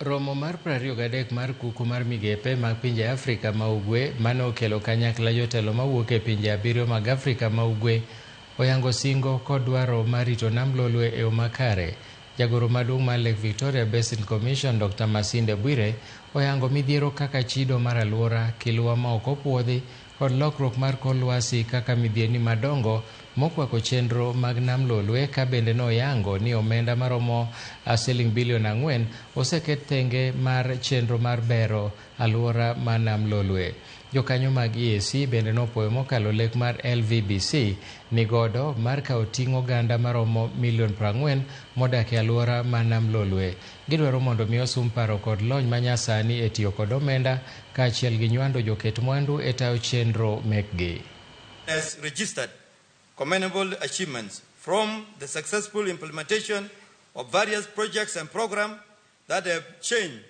Romo mar 23 mar kuku mar migepe mag pinje Afrika ma Ugwe mane okelo kanyakla jotelo mawuok e pinje abiriyo mag Afrika ma Ugwe oyango singo kod dwaro mar rito nam Lolwe e yo makare. Jagoro maduong' mar Lake Victoria Basin Commission Dr. Masinde Bwire oyango midhiero kaka chido mar aluora, kilwa ma ok opuodhi kod lokruok mar kor lwasi kaka midhierni madongo mokwako chenro mag nam Lolwe ka bende noyango ni omenda maromo siling bilion 4 oseket thenge mar chenro mar bero aluora mar nam Lolwe. Jokanyo mag EAC bende nopuoyo mokalo lek mar LVBC nigodo mar kawo ting' oganda maromo milion 40 modak e aluora mar nam Lolwe. Gidwaro mondo mi osum paro kod lony manyasani e tiyo kod omenda kaachiel gi nywando joket mwandu e tayo chenro mekgi. Has registered commendable achievements from the successful implementation of various projects and programs that have changed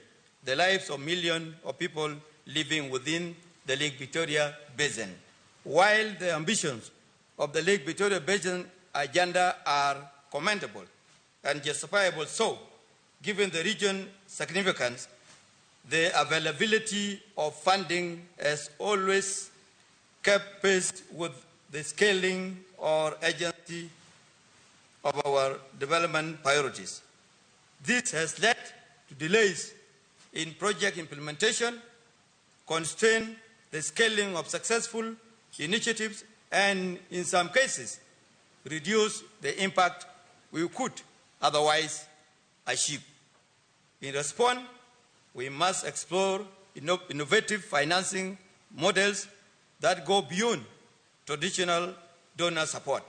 the lives of millions of people living within the Lake Victoria Basin. While the ambitions of the Lake Victoria Basin agenda are commendable and justifiable so, given the region's significance, the availability of funding has always kept pace with the scaling or urgency of our development priorities. This has led to delays in project implementation, constrained the scaling of successful initiatives, and in some cases, reduce the impact we could otherwise achieve. In response, we must explore innovative financing models that go beyond traditional donor support.